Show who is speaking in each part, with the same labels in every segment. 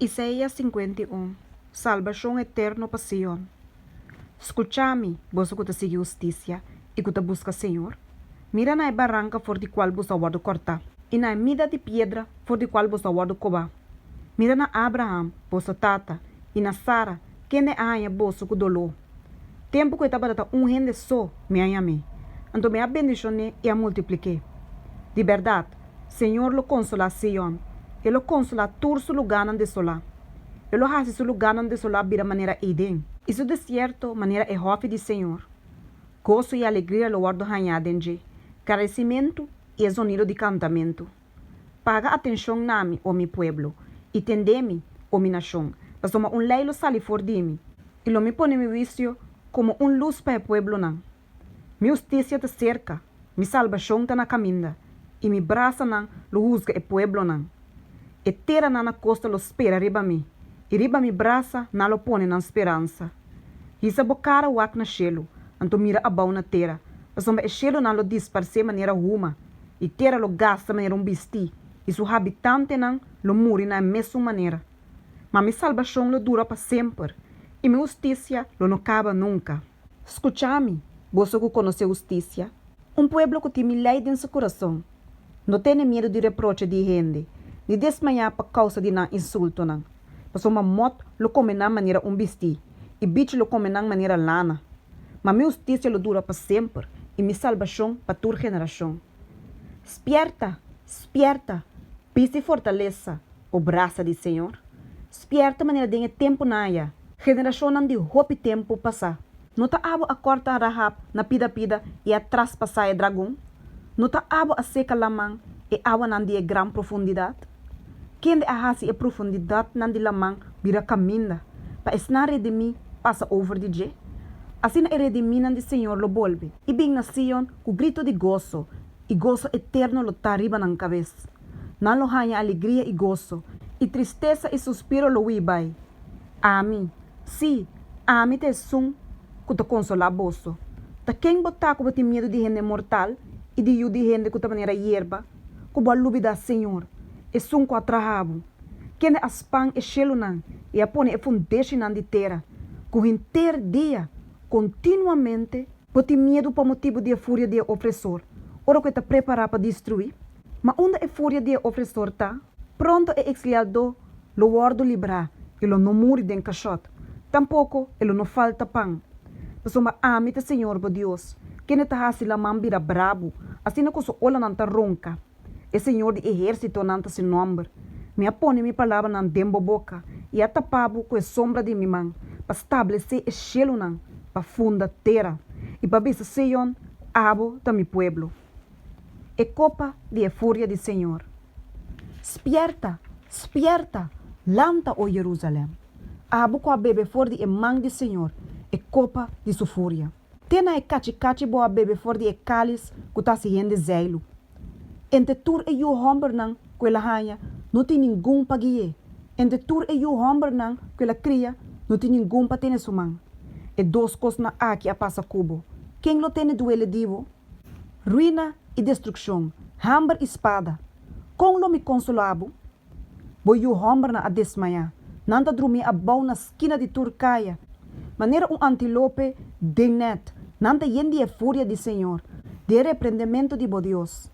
Speaker 1: Isaías 51, Salbashon eterno pa Sion. Skucha mi, boso ku ta sigui hustisia i ku ta buska señor. Mira na e baranka for di kual boso a wòrdu kòrtá, i na e mida di piedra for di kual boso a wòrdu kobá. Mira na Abraham, boso tata, i na Sara, kende a haña boso ku doló. Tempu ku e tabata ta un hende so, mi a yam'é. Anto mi a bendishon'é i a multiplik'é. Di bèrdat, Señor lo konsolá Sion, E lo konsolá tur su lugánan desolá. E lo hasi su lugánan desolá bira manera Eden, i su desierto manera e hòfi di Señor. Goso i alegria lo wòrdu hañá den dje, gradisimentu i e zonido di kantamentu. Paga atenshon na mi, o mi pueblo, i tende mi, o mi nashon, pasobra un lei lo sali for di mi, i lo mi pone mi huisio komo un lus pa e pueblonan. Mi hustisia ta serka, mi salbashon ta na kaminda, i mi brasanan lo husga e pueblonan. E teranan na kosta lo spera riba mi, i riba mi brasa nan lo pone nan speransa. Hisa bo kara wak na shelu, anto mira abou na tera, pasobra e shelunan lo disparsé manera huma, i tera lo gasta manera un bistí, i su habitantenan lo muri na e mesun manera. Ma mi salbashon lo dura pa semper, i mi hustisia lo no kaba nunka. Skucha mi, boso ku konosé hustisia, un pueblo ku tin mi lei den su kurason. No tene miedu di reproche di hende, ni desmayá pa kousa di nan insultonan, pasobra mòt lo kome nan manera un bistí, i bichi lo kome nan manera lana. Ma mi hustisia lo dura pa semper, i mi salbashon pa tur generashon. Spièrta, spièrta, bisti fortalesa, o brasa di Señor. Spièrta manera den e tempunan ayá, generashonnan di hopi tempu pasá. No ta abo a kòrta Rahab na pida pida i a traspasá e dragon? No ta abo a seka laman, e awanan di e gran profundidat? Kende a hasi e profundidatnan di laman bira kaminda, pa esnan redimí pasa over di dje? Asina e redimínan di Señor lo bolbe i bin na Sion ku grito di goso, i goso eterno lo ta riba nan kabes. Nan lo haña alegria i goso, i tristesa i suspiro lo hui bai. Ami, sí, ami ta esun ku ta konsolá boso. Ta ken bo ta ku bo tin miedu di hende mortal i di yu di hende ku ta manera yerba, ku bo a lubidá Señor, esun ku a traha bo, kende a span e shelunan i a pone e fundeshinan di tera, ku henter dia, kontinuamente, bo tin miedu pa motibu di e furia di e opresor, ora ku e ta prepará pa destruí? Ma unda e furia di e opresor ta? Pronto e eksliadó lo wòrdu librá i lo no muri den kashòt, tampoko e lo no falta pan. Pasobra ami ta Señor bo Dios, kende ta hasi laman bira brabu, asina ku su olanan ta ronka. E Señor di ehérsitonan ta su nòmber. Mi a pone mi palabranan den bo boka i a tapa bo ku e sombra di mi man, pa stablesé e shelunan, pa funda tera, i pa bisa Sion, Abo ta mi pueblo. E kopa di e furia di Señor. Spièrta, spièrta, lanta, o Jerusalèm! Abo ku a bebe for di e man di Señor e kopa di su furia. Te na e kachikachi bo a bebe for di e kális ku ta hasi hende zeilu. Entre tur e yu hòmbernan ku el a haña, no tin ningun pa gui'é, entre tur e yu hòmbernan ku el a kria, no tin ningun pa tene su man. E dos kosnan aki a pasa ku bo, ken lo tene duele di bo? Ruina i destrukshon, hamber i spada. Kon lo mi konsolá bo? Bo yu hòmbernan a desmayá, nan ta drumí abou na skina di tur kaya, manera un antilope den nèt, nan ta yen di e furia di señor, di e reprendementu di bo Dios.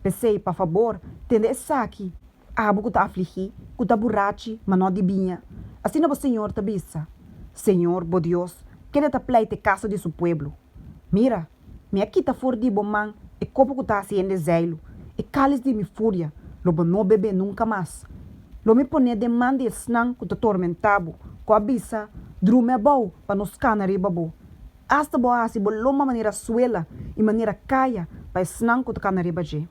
Speaker 1: P'esei, pa fabor, tende esaki, abo ku ta afligí, ku ta burachi, ma no di biña. Asina bo Señor ta bisa, Señor, bo Dios, kende ta pleita e kaso di su pueblo. Mira, mi a kita for di bo man e kopo ku ta hasi hende zeilu, e kális di mi furia, lo bo no bebé nunka mas. Lo mi pon'é den man di esnan ku ta tormentá bo, ku a bisa, Drumi abou pa nos kana riba bo. Asta bo a hasi bo lomba manera suela i manera kaya pa esnan ku ta kana riba dje.